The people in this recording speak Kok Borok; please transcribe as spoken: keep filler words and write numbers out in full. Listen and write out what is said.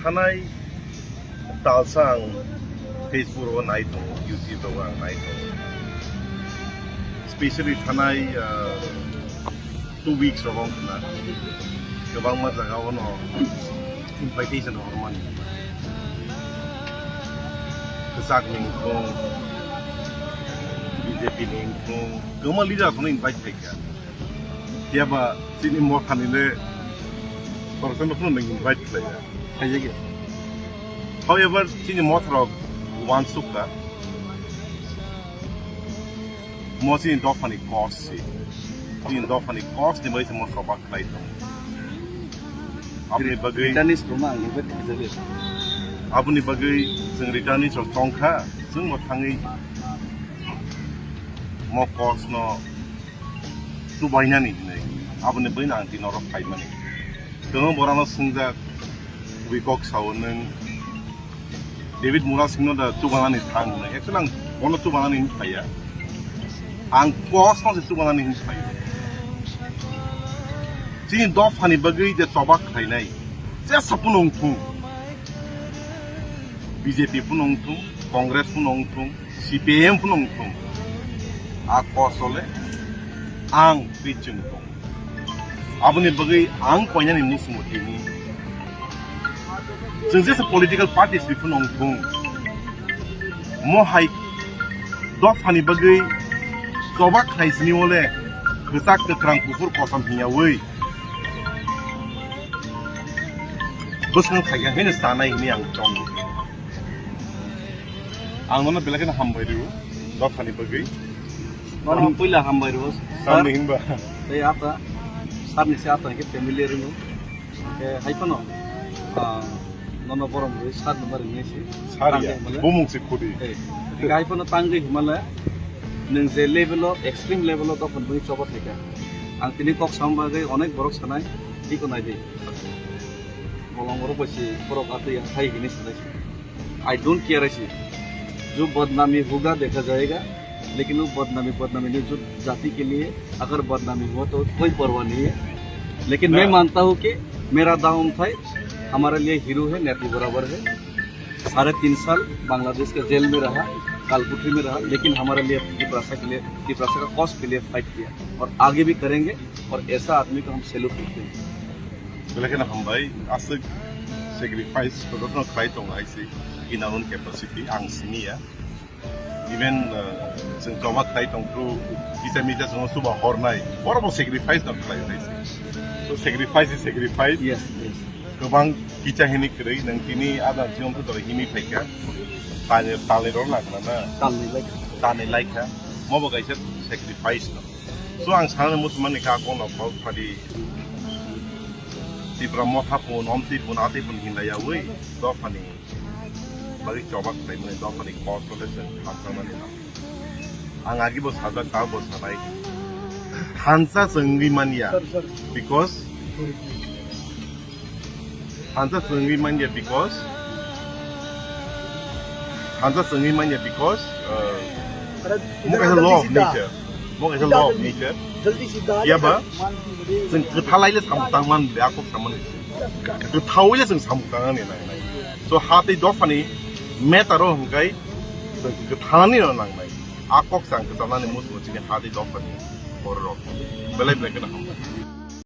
Thanai talsa ang Facebook rogo nai tongo, YouTube rogo ang nai tongo. Specially thanai, ah, two weeks rogo wngkha na. Kwbangma jaga ono invitation rok mani. Kwchak ni wngthung, B J P ni wngthung, kwbangma leader rok no invite khaikha. Phiya ba chini motha ni le Torcham no phano nang invite khlaiya. Khaijak ya. However, chini motha rok uansuk kha. Mo chini dopha ni kos si. Chini dopha ni kos ni bai se mo choba khlai tong. Aboni bagwi Returnees rok no ang invite khaijak ya. Aboni bagwi chwng returnees rok tong kha. Chwng bo thangwi mo kos no chubainani hinwi aboni bagwino ang tini oro phaimani. Kwbangma borokno swngjak, kubui kok sao nwng David Murasingno da chubanani thang hinwi. Actually ang bono chubanani hinwi phaiya. Ang kosno se chubanani hinwi phaiya. Chini dophani bagwi je choba khlainai, jesa phano wngthung, B J P phano wngthung, Congress phano wngthung, C P I M phano wngthung, a kosole ang twi chwng tong. Aboni bagwi ang koinani musumo tini. Chwng jesa political parties ni phano wngthung. Mo hai dophani bagwi choba khlai sini ole kwchak kwkrang kuphur kosom hiyawi bwswng phaikha hino sanai hini ang tongo. Ang nono belai kheno hambai rw, dophani bagwi. Nono puila hambai rw, sir. Sir ni hinba. Tei ata, sir ni se ata ke familiar rw. Ke hai phano, ah, nono borom rw, sir ni bari ni se. Sir ya, bumung se khudi. Eh, ke hai phano tangwi himale, nwng je level o, extreme level o dophani bagwi choba khaikha. Ang tini kok sam bagwi onek borok sanai, tiko nai di. Bolong borok bai se borok atwi hai hini sanai se. I don't care ऐसे। जो बदनामी होगा देखा जाएगा, लेकिन वो बदनामी बदनामी नहीं, जो जाति के लिए अगर बदनामी हुआ तो कोई परवाह नहीं है। लेकिन मैं मानता हूँ कि मेरा दाऊ अमथाई हमारे लिए हीरो है, नेत्री बराबर है। साढ़े तीन साल बांग्लादेश के जेल में रहा, कालकुठरी में रहा, लेकिन हमारे लिए तिपरासा के लिए, तिपरासा का कॉज के लिए फाइट किया और आगे भी करेंगे और ऐसा आदमी को हम सैल्यूट करते हैं। Belai kheno hambai, aswk sacrifice jotono khlai tongo hai se in our own capacity, ang siniya. Even, uh, chwng choba khlai tong phuru kisa misa chwngno chuba hornai, borokbo sacrifice no khlai hai se. So sacrifice is sacrifice. Yes, yes. Kwbang kisa hini kwrwi, nwng tini adang chiyong khe doro himi phaikha. Tani, tani rok na khna na? Tani laikha. Tani laikha. Mobo kaisa sacrifice no. So ang sanani muchumani kakono kok phadi Tipra motha pun, omtwi pun, atwi pun hinlaiyawi dophani bagwi choba khlaimani, dophani kosole chwng khamjakmani no. Ang agibo sajak, tabukbo sanai. Thansa chwngwi manya, because Thansa chwngwi manya because, thansa chwngwi manya because, uh, mo kaisa law of nature. Mo kaisa law of nature. Phiya ba, chwng kwthalai le samung tangmani, a kok samani. Kwthawi le chwng samung tangnani nangnai. So, ha tei dophani matter o hwnkhe chwng kwthalani no nangnai. A kok chwng kwchalnani muchungo chini ha tei dophani bororok. Belai belai kheno hambai.